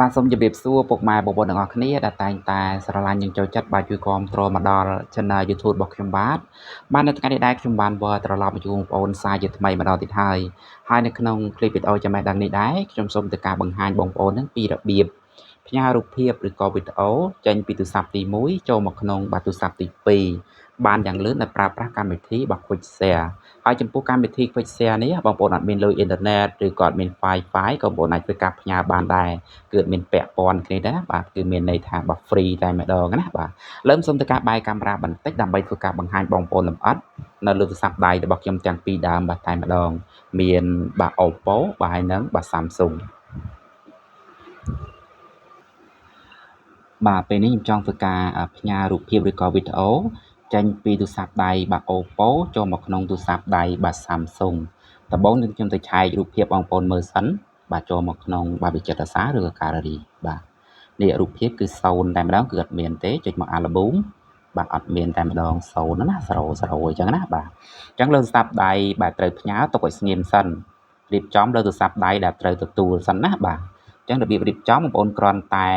បាទសូមជម្រាបសួរពុកម៉ែបងប្អូនទាំងអស់គ្នាដែលតែងតែស្រឡាញ់និងចូលចិត្តបាទជួយគាំទ្រមកដល់ Channel YouTube របស់ខ្ញុំបាទបាទនៅថ្ងៃនេះដែរខ្ញុំបានវិលត្រឡប់មកជួបបងប្អូនសាជាថ្មីម្ដងទៀតហើយហើយនៅក្នុងคลิปវីដេអូចំណេះដឹងនេះដែរខ្ញុំសូមធ្វើការបង្ហាញបងប្អូននឹងពីរបៀបផ្ញើរូបភាពឬក៏វីដេអូចេញពីទូរស័ព្ទទី1ចូលមកក្នុងបាទទូរស័ព្ទទី2បានយ៉ាងលឿនដោយប្រើប្រាស់កម្មវិធីរបស់ Quick Share ហើយចំពោះកម្មវិធី Quick Share នេះបងប្អូនអត់មានលុយអ៊ីនធឺណិតឬក៏អត់មាន Wi-Fi ក៏បងប្អូនអាចធ្វើការផ្ញើបានដែរគឺអត់មានពាក់ព័ន្ធគ្នាដែរណាបាទគឺមានន័យថាបើ free តែម្ដងណាបាទលើមសូមធ្វើការបែរកាមេរ៉ាបន្តិចដើម្បីធ្វើការបង្ហាញបងប្អូនលម្អិតនៅលើទូរស័ព្ទដៃរបស់ខ្ញុំទាំងពីរដើមបាទតែម្ដងមានបាទ Oppo បាទហើយនិងបាទ Samsung បាទពេលនេះខ្ញុំចង់ធ្វើការផ្ញើរូបភាពឬក៏វីដេអូចេញពីទូរស័ព្ទដៃបាទ Oppo ចូលមកក្នុងទូរស័ព្ទដៃបាទ Samsung ដំបូងនឹងខ្ញុំទៅឆែករូបភាពបងប្អូនមើលសិនបាទចូលមកក្នុងបាទវិចិត្រសារឬក៏ Gallery បាទនេះរូបភាពគឺ0តែម្ដងគឺអត់មានទេចុចមក album បាទអត់មានតែម្ដង0ណា0 0អញ្ចឹងណាបាទអញ្ចឹងលើទូរស័ព្ទដៃបាទត្រូវផ្ញើទុកឲ្យស្ងៀមសិនរៀបចំលើទូរស័ព្ទដៃដែលត្រូវទទួលសិនណាបាទអញ្ចឹងរបៀបរៀបចំបងប្អូនគ្រាន់តែ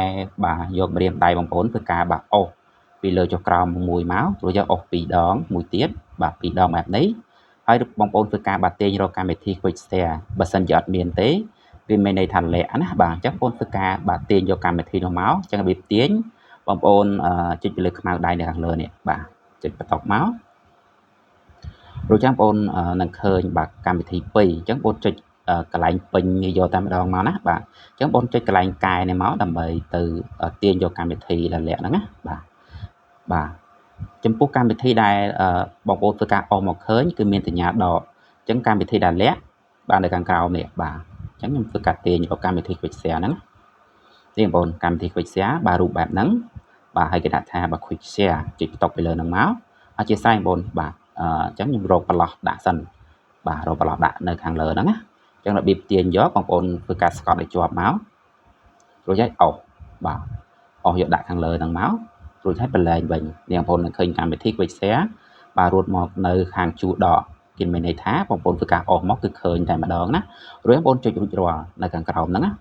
បាទយកម្រាមដៃបងប្អូនធ្វើការបាទអូសពីលើចុះក្រោមមួយមករួចយកអូសពីរដងមួយទៀតបាទពីរដងបែបនេះហើយបងប្អូនធ្វើការបាទទាញរកកម្មវិធី Quick Share បើសិនជាអត់មានទេវាមានន័យថាលាក់ណាបាទអញ្ចឹងបងប្អូនធ្វើការបាទទាញយកកម្មវិធីនោះមកអញ្ចឹងរបៀបទាញបងប្អូនចុចពីលើខ្មៅដៃនៅខាងលើនេះបាទចុចបន្តុកមករួចចឹងបងប្អូននឹងឃើញបាទកម្មវិធី2អញ្ចឹងបងប្អូនចុចកន្លែងពេញយកតែម្ដងមកណាបាទអញ្ចឹងបងចុចកន្លែងកែនេះមកដើម្បីទៅទាញយកកម្មវិធីដែលលាក់ហ្នឹងណាបាទបាទចំពោះកម្មវិធីដែលបងប្អូនធ្វើការអស់មកឃើញគឺមានសញ្ញាដកអញ្ចឹងកម្មវិធីដែលលាក់បាទនៅខាងក្រោមនេះបាទអញ្ចឹងខ្ញុំធ្វើការទាញយកកម្មវិធី Quick Share ហ្នឹងនេះបងប្អូនកម្មវិធី Quick Share បាទរូបបែបហ្នឹងបាទហើយគេដាក់ថាបាទ Quick Share ចុចបន្តុកពីលើហ្នឹងមកអធិស្ឋានបងប្អូនបាទអញ្ចឹងខ្ញុំរកប្រឡោះដាក់សិនបាទរកប្រឡោះដាក់នៅខាងលើហ្នឹងណាអញ្ចឹងរបៀបទាញយកបងប្អូនធ្វើការស្កត់ឲ្យជាប់មករួចហើយអោសបាទអោសយកដាក់ខាងលើហ្នឹងមករួចហើយបន្លែងវិញនេះបងប្អូននឹងឃើញកម្មវិធី Quick Share បាទរត់មកនៅខាងជួរដកគេមានន័យថាបងប្អូនធ្វើការអោសមកគឺឃើញតែម្ដងណារួចបងប្អូនចុចរួចរាល់នៅខាងក្រោមហ្នឹងណា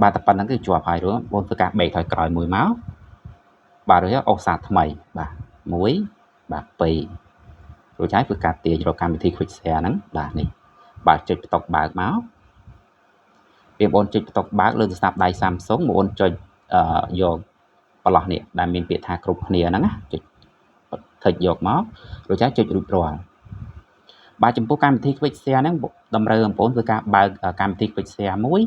បាទតែប៉ុណ្្នឹងគឺជាប់ហើយរួចបងប្អូនធ្វើការបេកថយក្រោយមួយមកបាទរួចអូសសារថ្មីបាទ1បាទ2រួចហើយធ្វើការទាញរកកម្មវិធី Quick Share ហ្នឹងបាទនេះបាទចុចបន្តុកបើកមកពេលបងប្អូនចុចបន្តុកបើកលើទូរស័ព្ទដៃ Samsung បងប្អូនចុចយកប្រឡោះនេះដែលមានពាក្យថាគ្រប់គ្នាហ្នឹងណាចុចថិចយកមករួចហើយចុចរួចរាល់បាទចំពោះកម្មវិធី Quick Share ហ្នឹងតម្រូវបងប្អូនធ្វើការបើកកម្មវិធី Quick Share មួយ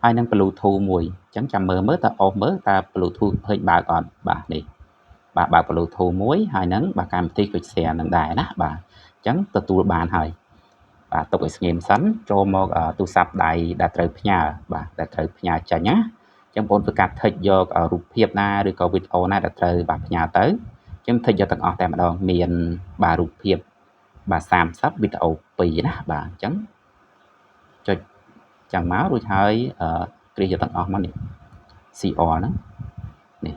ហើយនឹង Bluetooth មួយអញ្ចឹងចាំមើលមើលតើអូសមើលតើ Bluetooth ឃើញបើកអត់បាទនេះបាទបើក Bluetooth មួយហើយនឹងបាទកម្មវិធី Quick Share នឹងដែរណាបាទអញ្ចឹងទទួលបានហើយបាទទុកឲ្យស្ងៀមសិនចូលមកទូរស័ព្ទដៃដែលត្រូវផ្ញើបាទដែលត្រូវផ្ញើចេញណាអញ្ចឹងបងប្អូនធ្វើការថិចយករូបភាពណាឬក៏វីដេអូណាដែលត្រូវបាទផ្ញើទៅអញ្ចឹងថិចយកទាំងអស់តែម្ដងមានបាទរូបភាពបាទ30វីដេអូ2ណាបាទអញ្ចឹងចុចចាំមករួចហើយគ្រីសយកទាំងអស់មកនេះ CR ហ្នឹងនេះ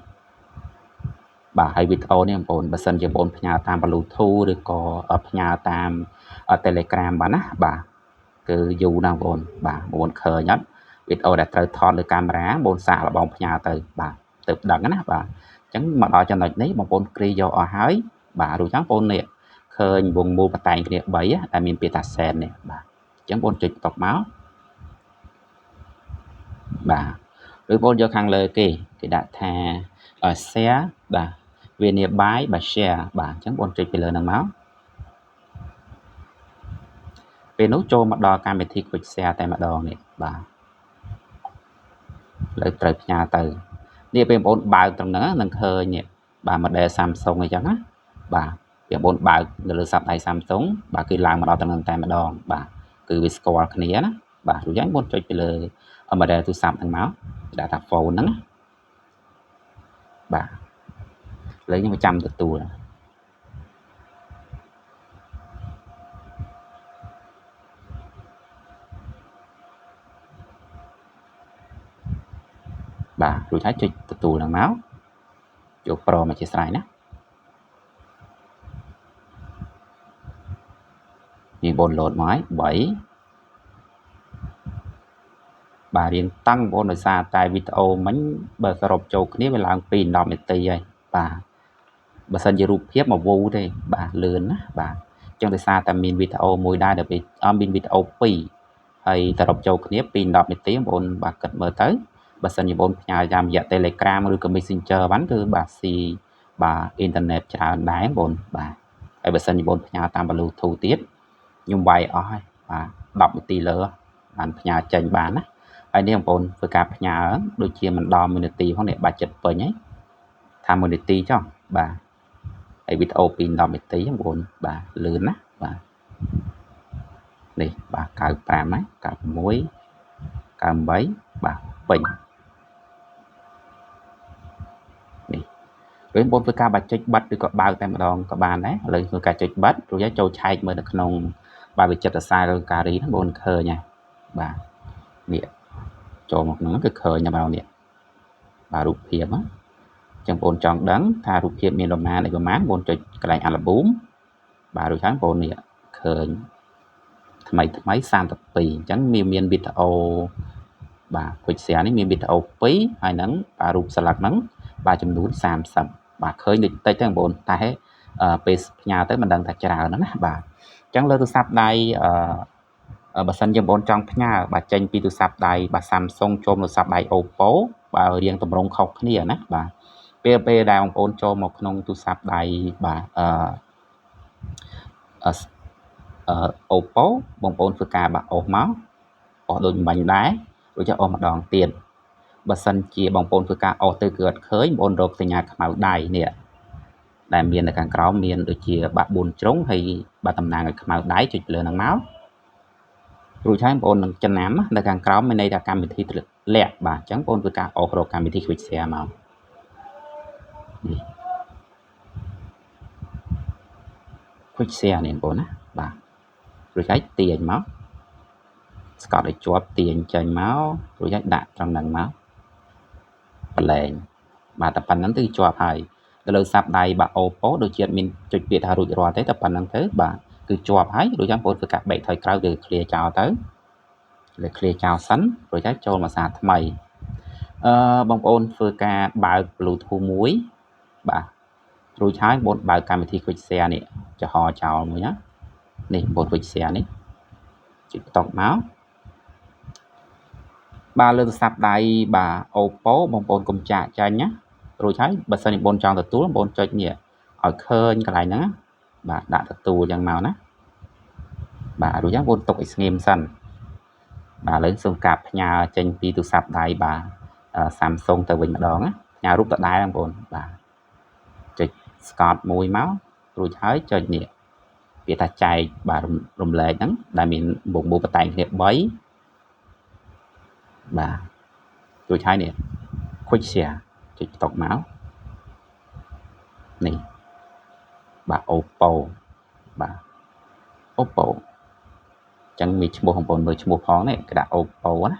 បាទហើយវីដេអូនេះបងប្អូនបើសិនជាបងប្អូនផ្ញើតាម Bluetooth ឬក៏ផ្ញើតាម Telegram បាទណាបាទគឺយូរណាស់បងប្អូនបាទបងប្អូនឃើញអត់វីដេអូដែលត្រូវថតលើកាមេរ៉ាបងប្អូនសាកល្បងផ្ញើទៅបាទទៅដឹងណាបាទអញ្ចឹងមកដល់ចំណុចនេះបងប្អូនគ្រីយកអស់ហើយបាទរួចចឹងបងប្អូននេះឃើញវងមូលបតែងគ្នា3ដែលមានពាក្យថា send នេះបាទអញ្ចឹងបងប្អូនចុចបន្តុកមកបាទឬបងប្អូនយកខាងលើគេគេដាក់ថា share បាទវានាបាយបាទ share បាទអញ្ចឹងបងចុចពីលើហ្នឹងមកពេលនោះចូលមកដល់កម្មវិធី Quick Share តែម្ដងនេះបាទលើត្រូវផ្ញើទៅនេះពេលបងប្អូនបើកត្រង់ហ្នឹងនឹងឃើញនេះបាទ model Samsung អីចឹងណាបាទពេលបងប្អូនបើកនៅលើស័ព្ទដៃ Samsung បាទគឺឡើងមកដល់ត្រង់ហ្នឹងតែម្ដងបាទគឺវាស្គាល់គ្នាណាបាទរួចហើយបងចុចពីលើ model ទូរស័ព្ទហ្នឹងមកគេដាក់ថា phone ហ្នឹងណាបាទឥឡូវខ្ញុំចាំទទួលបាទរួចហើយចុចទទួលហ្នឹងមកយកប្រមកជាស្រ័យណានេះបងលោតមកហើយ3 បាទរៀងតឹងបងប្អូនដោយសារតែវីដេអូមិញបើសរុបចូលគ្នាវាឡើងពី10នាទីហើយបាទបើសិនជារូបភាពមកវូទេបាទលឿនណាបាទអញ្ចឹងដោយសារតែមានវីដេអូមួយដែរដល់ពេលមានវីដេអូ2ហើយសរុបចូលគ្នាពី10នាទីបងប្អូនបាទគិតមើលទៅបើសិនជាបងប្អូនផ្ញើតាមរយៈ Telegram ឬក៏ Messenger បានគឺបាទស៊ីបាទអ៊ីនធឺណិតច្រើនដែរបងប្អូនបាទហើយបើសិនជាបងប្អូនផ្ញើតាម Bluetooth ទៀតខ្ញុំវាយអស់ហើយបាទ10នាទីលើបានផ្ញើចេញបានណាហើយនេះបងប្អូនធ្វើការផ្ញើដូចជាមិនដល់1នាទីផងនេះបាទចិត្តពេញហើយថា1នាទីចុះបាទហើយវីដេអូពី10នាទីបងប្អូនបាទលឿនណាបាទនេះបាទ95ហើយ96 98បាទពេញនេះរួចបងប្អូនធ្វើការបាទចុចបិទឬក៏បើកតែម្ដងក៏បានដែរឥឡូវធ្វើការចុចបិទរួចហើយចូលឆែកមើលនៅក្នុងបាទវិចិត្រសាលការីហ្នឹងបងប្អូនឃើញហើយបាទនេះចូលមកក្នុងគឺឃើញតែម្ដងនេះបាទរូបភាពណាអញ្ចឹងបងប្អូនចង់ដឹងថារូបភាពមានប្រមាណអីប្រមាណបងប្អូនចុចកន្លែងអាល់ប៊ូមបាទរួចហើយបងប្អូននេះឃើញថ្មីថ្មី32អញ្ចឹងមានវីដេអូបាទ Quick Share នេះមានវីដេអូ2ហើយនឹងបាទរូបស្លឹកហ្នឹងបាទចំនួន30បាទឃើញដូចតិចទេបងប្អូនតែពេលផ្ញើទៅមិនដឹងថាច្រើនណាបាទអញ្ចឹងលើទូរស័ព្ទដៃបើសិនជាបងប្អូនចង់ផ្ញើបាទចេញពីទូរស័ព្ទដៃបាទ Samsung ចូលទូរស័ព្ទដៃ Oppo បាទរៀងតម្រង់ខុសគ្នាណាបាទពេលដែលបងប្អូនចូលមកក្នុងទូរស័ព្ទដៃបាទអឺ Oppo បងប្អូនធ្វើការបាទអូសមកអូសដូចមិញដែររួចចាអូសម្ដងទៀតបើសិនជាបងប្អូនធ្វើការអូសទៅគឺអត់ឃើញបងប្អូនរកសញ្ញាខ្មៅដៃនេះដែលមាននៅខាងក្រោមមានដូចជាបាទ4ជ្រុងហើយបាទតំណាងឲ្យខ្មៅដៃចុចលើហ្នឹងមករួចហើយបងប្អូននឹងចំណាំនៅខាងក្រោមមានន័យថាកម្មវិធីធ្លាក់បាទអញ្ចឹងបងប្អូនធ្វើការអូសរកកម្មវិធី Quick Share មកនេះ Quick Share នេះបងប្អូនណាបាទរួចហើយទាញមកស្កត់ឲ្យជាប់ទាញចេញមករួចហើយដាក់ត្រង់ហ្នឹងមកប្រឡែងបាទតែប៉ុណ្្នឹងគឺជាប់ហើយទៅលើសាប់ដៃបាទ Oppo ដូចជាមានចុចពាក្យថារួចរាល់ទេតែប៉ុណ្្នឹងទៅបាទគឺជាប់ហើយរួចហើយបងប្អូនធ្វើការបែកថយក្រោយគឺ clear ចោលទៅលើ clear ចោលសិនរួចហើយចូលមកសារថ្មីបងប្អូនធ្វើការបើក Bluetooth មួយបាទរួចហើយបងប្អូនបើកកម្មវិធី Quick Share នេះចំហចោលមួយណានេះបងប្អូន Quick Share នេះចុចបន្តុកមកបាទលើទូរស័ព្ទដៃបាទ Oppo បងប្អូនកុំចាកចាញ់ណារួចហើយបើសិនជាបងប្អូនចង់ទទួលបងប្អូនចុចនេះឲ្យឃើញកន្លែងហ្នឹងបាទដាក់ទទួលយ៉ាងមកណាបាទរួចហើយបងប្អូនទុកឲ្យស្ងៀមសិនបាទឥឡូវសូមការផ្ញើចេញពីទូរស័ព្ទដៃបាទ Samsung ទៅវិញម្ដងណាផ្ញើរូបដដែលបងប្អូនបាទចុចស្កតមួយមករួចហើយចុចនេះវាថាចែកបាទរំលែកហ្នឹងដែលមានវងមូលបតែងគ្នា3បាទរួចហើយនេះ Quick Share ចុចបន្តុកមកនេះបាទ Oppo បាទ Oppo អញ្ចឹងមានឈ្មោះបងប្អូនមើលឈ្មោះផងនេះគេដាក់ Oppo ណា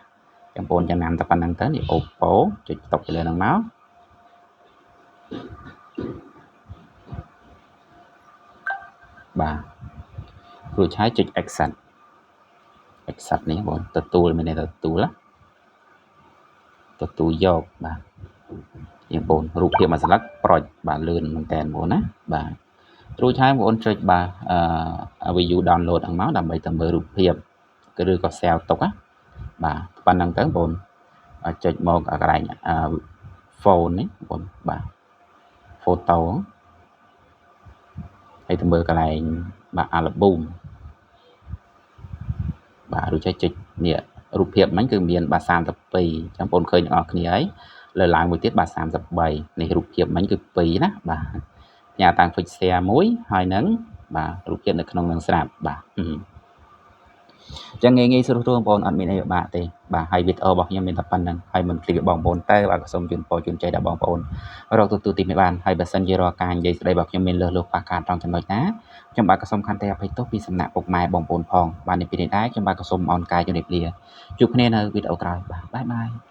បងប្អូនចំណាំតែប៉ុណ្្នឹងទៅនេះ Oppo ចុចបន្តុកទៅលើហ្នឹងមកបាទរួចហើយចុច accept accept នេះបងទទួលមានន័យថាទទួលណាទទួលយកបាទយើងបងរូបភាពមួយស្លឹកប្រុចបាទលឿនមែនតើបងណាបាទរួចហើយបងអូនចុចបាទview download ហ្នឹងមកដើម្បីទៅមើលរូបភាពឬក៏ save ទុកណាបាទប៉ុណ្្នឹងទៅបងចុចមកកន្លែង phone នេះបងបាទ photo ហើយទៅមើលកន្លែងបាទ album បាទរួចហើយចុចនេះរូបភាពហ្នឹងគឺមានបាទ32អញ្ចឹងបងឃើញទាំងអស់គ្នាហើយលើឡើងមួយទៀតបាទ33នេះរូបភាពមិញគឺ2ណាបាទផ្ញើតាម Quick Share មួយហើយនឹងបាទរូបភាពនៅក្នុងនឹងស្រាប់បាទអញ្ចឹងងាយងាយស្រួលបងប្អូនអត់មានអីពិបាកទេបាទហើយវីដេអូរបស់ខ្ញុំមានតែប៉ុណ្្នឹងហើយមិនឃ្លីបបងប្អូនទៅបាទក៏សូមជូនពរជូនជ័យដល់បងប្អូនរកទទួលទីមិនបានហើយបើសិនជារាល់ការនិយាយស្ដីរបស់ខ្ញុំមានលើសលួសខ្វះខាតត្រង់ចំណុចណាខ្ញុំបាទក៏សូមខន្តីអភ័យទោសពីសំណាក់ពុកម៉ែបងប្អូនផងបាទនេះពីនេះដែរខ្ញុំបាទក៏សូមអរកាយជម្រាបលាជួបគ្នានៅវីដេអូក្រោយបាទបាយបាយ។